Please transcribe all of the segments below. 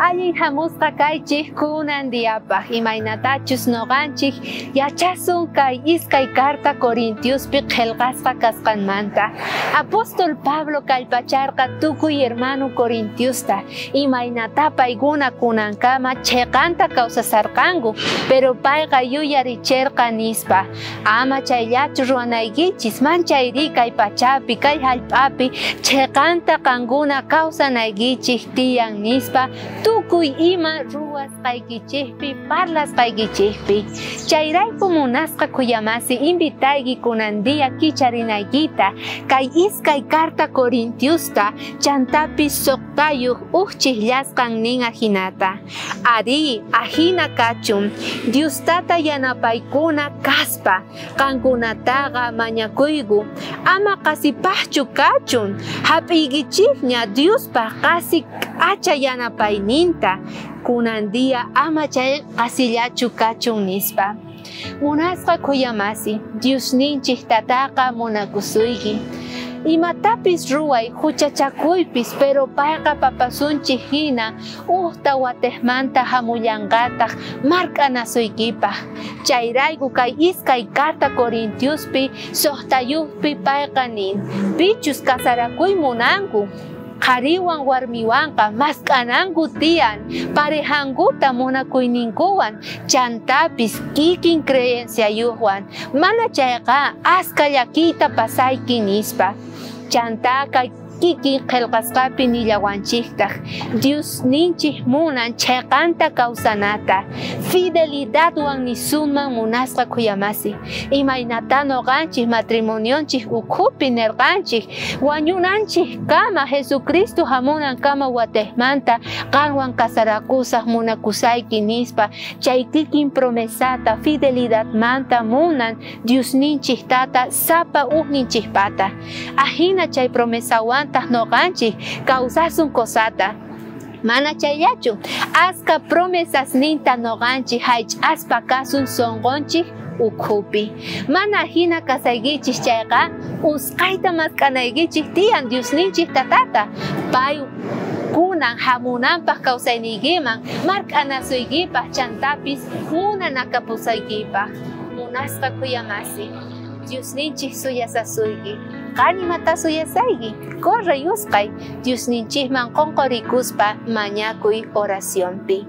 Allin hamusqa kaychik kunan diyapaq imaynatachus noqanchik yachasun kay iskay carta Corintiospi qillqasqa kasqanmanta. Apóstol Pablo kallpacharqa tukuy hermano Corintiosta imaynata paykuna kunankama chiqanta kawsasarqanku, pero payqa yuyaricherqa nispa ama chayllachu ruwanaykichis manchayri kay pachapi kay hallp'api chiqanta qankuna kawsanaykichik tiyan nispa tukuy ima ruwasqaykichikpi parlasqaykichikpi. Chayrayku munasqa kuyamasi invitayki kunan día kicharinaykita kay iskay carta Corintiosta chantapis suqtayuq uj chijllasqan nin ajinata. Ari ajina kachun Diostata yanapaykuna kaspa qankunataqa mañakuyku ama qasipaqchu kachun hap'iykichikña Diospaq qasi k'acha yanapayninta kunan día ama chay qasillachu kachun nispa. Munasqa kuyamasi Diosninchik tataqa munakusuyki. Imatapis ruway huchachakuypis pero payqa papasunchik hina ujta watejmanta hamullanqataq mark'anasuykipaq. Chayrayku kay iskay carta Corintiospi suqtayuqpi payqa nin pichus kasarakuy munanku qhariwan warmiwanqa mask'ananku tiyan parejankuta munakuyninkuwan chantapis kikin creenciayuqwan mana chayqa aska llakiyta pasayki nispa. Chanta kay kikin qillqasqapi nillawanchiktaq Diosninchik munan chiqanta kawsanata fidelidadwan nisunman munasqa kuyamasi imaynata noqanchik matrimonionchik ukhupi nirqanchik wañunanchik kama Jesucristo hamunan kama watejmanta qanwan kasarakusaq munakusayki nispa chay kikin promesata fidelidadmanta munan Diosninchik tata sapa ujninchikpata ajina chay promesawan noqanchik kawsasun kosata mana chayllachu aska promesas ninta noqanchik haych'aspa kasun sunqunchik ukhupi mana hina kasaykichik chayqa usqayta mask'anaykichik tiyan Diosninchik tatata pay kunan hamunanpaq kawsayniykiman mark'anasuykipaq chantapis munanakapusaykipaq munasqa kuyamasi Diosninchik suyasasuyki qanimata suyasayki corre usqay Diosninchikman qunqurikuspa mañakuy oracionpi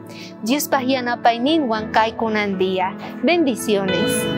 Diospaq yanapayninwan kay kunan día. Bendiciones.